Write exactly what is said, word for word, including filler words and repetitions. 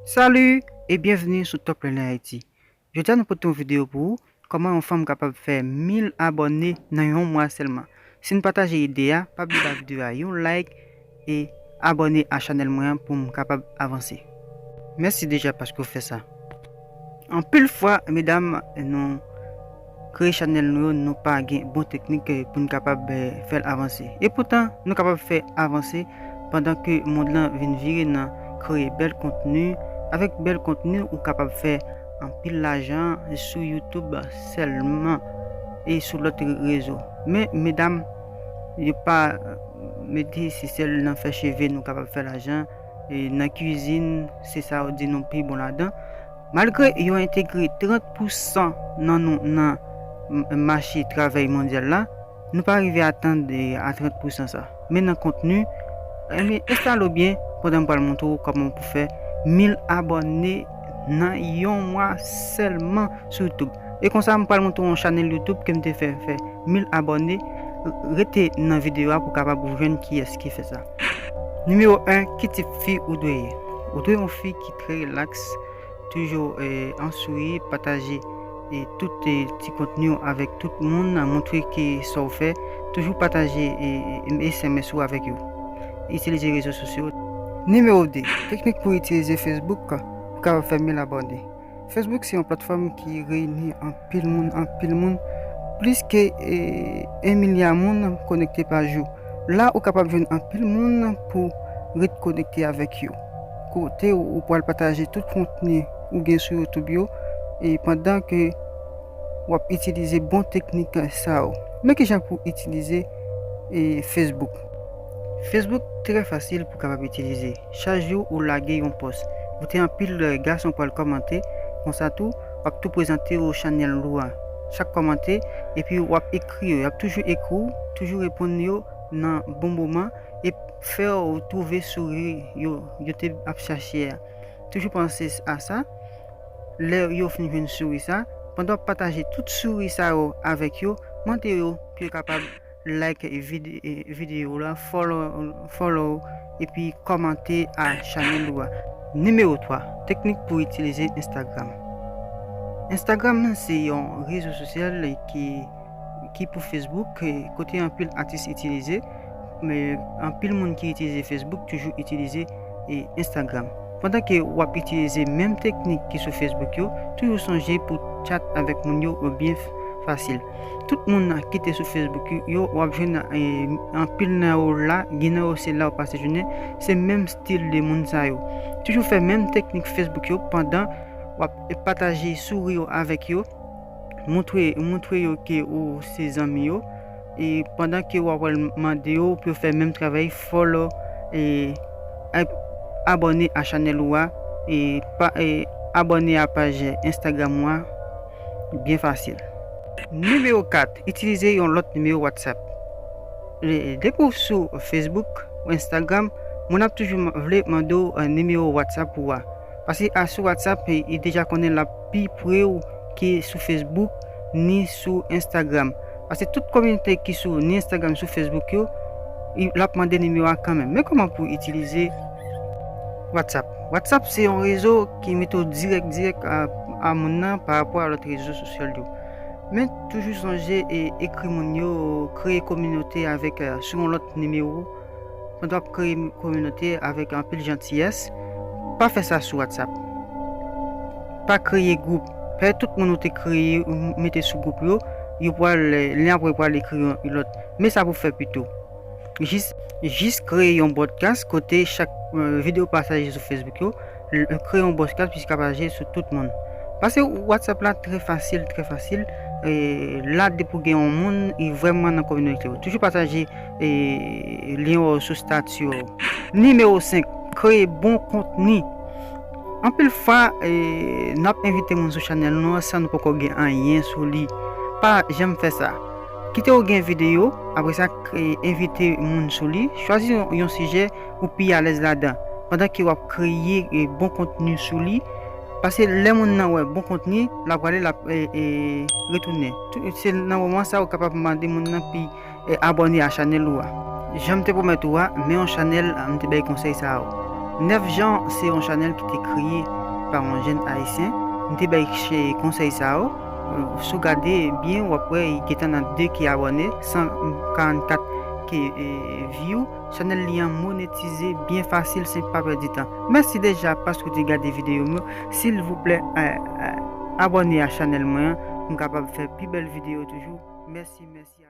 Salut et bienvenue sur Top Learning Haïti. Jodi a nou pote yon videyo pou ou, kòman yon fanm kapab fè mil abòne nan yon mwa sèlman. Si n pataje ide a, pa bliye ba videyo a yon like e abòne a chanèl mwen an pou m kapab avanse. Mèsi deja paske w fè sa. Anpil fwa, medam, nou kreye chanèl nou yo, nou pa gen bon teknik, eh, pou n kapab, eh, fè l avanse. E poutan, nou kapab fè avanse pandan ke mond lan vin vire nan kreye bèl kontni. Avèk bèl kontni, ou kapab fè anpil lajan sou YouTube sèlman e sou lòt re-, rezo. Men, medam, yo pa mete se sèl nan fè cheve nou kapab fè lajan. E nan kwizin, se sa yo di nou pi bon ladan. Malgre yo entegre trant pousan nan nou nan m-, mache travay mondyal la, nou pa rive atann a trant pousan sa. Men nan kontni, enben, enstale w byen pandan m pral montre w kòman pou fè mil abòne nan yon mwa sèlman sou YouTube. E konsa, m pral montre w yon chanèl YouTube ke m te fè, fè mil abòne. Rete nan videyo a pou w kapab jwenn kiyès ki fè sa. Nimewo en, ki tip fi ou dwe ye? Ou dwe yon fi ki trè rilaks, toujou, eh, an souri, pataje, eh, tout, eh, ti kontni w avèk tout moun, montre ke sa w fè, toujou pataje, eh, eh, S M S ou avèk yo. Itilize rezo sosyo. Nimewo de, teknik pou itilize Facebook pou kapab fè mil abòne. Facebook se yon platfòm ki reyini anpil moun, anpil moun, plis ke, eh, en milya moun konekte pa jou. La, ou kapab jwenn anpil moun pou ret konekte avèk yo. Kote ou, ou pral pataje tout kontni ou gen sou YouTube yo, e pandan ke w ap itilize bon teknik sa yo. Men kijan pou itilize, e, Facebook. Facebook trè fasil pou kapab itilize. Chak jou ou lage yon pòs. Kote anpil, eh, gason pral kòmante, konsa tou, w ap tou prezante yo chanèl ou a. Chak kòmante, epi w ap ekri yo. Y ap toujou ekri w, toujou reponn yo nan bon moman, e fè w twouve souri yo, yo te ap chache a. Toujou panse a sa, lè yo fin jwenn souri sa, pandan w ap pataje tout souri sa yo avèk yo, mande yo pou yo kapab like vide-, videyo la, follow, follow, epi kòmante a chanèl ou a. Nimewo twa, teknik pou itilize Instagram. Instagram se yon rezo sosyal ki, ki pou Facebook, eh, kote anpil atis itilize, men anpil moun ki itilize Facebook toujou itilize, eh, Instagram. Pandan ke w ap itilize menm teknik ki sou Facebook yo, toujou sonje pou chat avèk moun yo byen f-, fasil. Tout moun ki te sou Facebook yo, w ap jwenn, eh, anpil nan yo la, gen nan yo se la w pase jounen, se menm stil de moun sa yo. Toujou fè menm teknik Facebook yo pandan w ap pataje souri yo avèk yo, montre, montre yo ke ou se zanmi yo, e pandan ke w ap pral mande yo pou yo fè menm travay, follow, e ab-, abòne a chanèl ou a, e pa, e abòne a paj Instagram ou a, byen fasil. Nimewo kat, itilize yon lòt nimewo WhatsApp. E, depi w sou Facebook ou Instagram, moun ap toujou m-, vle mande w, eh, nimewo WhatsApp ou a. Paske a sou WhatsApp, e, li deja konnen l ap pi pre w ke sou Facebook ni sou Instagram. Paske tout kominote ki sou ni Instagram, sou Facebook yo, i, l ap mande nimewo a kanmenm. Men kòman pou itilize WhatsApp? WhatsApp se yon rezo ki mete w dirèk, dirèk a, a moun nan pa rapò a lòt rezo sosyal yo. Men toujou sonje e ekri moun yo, kreye kominote avèk, eh, sou yon lòt nimewo. Pandan w ap kreye kominote avèk anpil jantiyès, pa fè sa sou WhatsApp. Pa kreye gwoup. Fè tout moun ou te kreye, ou mete sou gwoup yo, yo pral, eh, len apre pral ekri yon lòt. Men sa pou fè pito. Jis, jis kreye yon broadcast kote chak, eh, videyo pataje sou Facebook yo, l-, kreye yon broadcast pou pataje sou tout moun. Paske WhatsApp la trè fasil, trè fasil. E la, depi w gen yon moun, li vrèman nan kominote w. Toujou pataje, e, lyen w sou stati w. Nimewo senk, kreye bon kontni. Anpil fwa, e, n ap envite moun sou chanèl nou an san nou poko gen anyen sou li. Pa janm fè sa. Kite w gen videyo, apre sa, k-, envite moun sou li. Chwazi yon, yon sijè ou pi alèz ladan. Pandan ke w ap kreye, e, bon kontni sou li, paske lè moun nan wè bon kontni, l ap prale, l ap, e, e, retounen. Tou, se nan moman sa a ou kapab mande moun nan pi, e, abòne a chanèl ou a. Jan m te pwomèt ou a, men yon chanèl, m te bay konsèy sa yo. Nèf Jan se yon chanèl ki te kreye pa yon jèn ayisyen. M te bay konsèy sa yo. Si w gade byen, w ap wè li gentan nan de K abòne, san karannkat K view. Chanèl li an monetize byen fasil, senp, pa pèdi tan. Mèsi deja paske w te gade videyo m yo. Silvouplè, abòne a chanèl mwen an pou m kapab fè pi bèl videyo toujou. Mèsi, mèsi.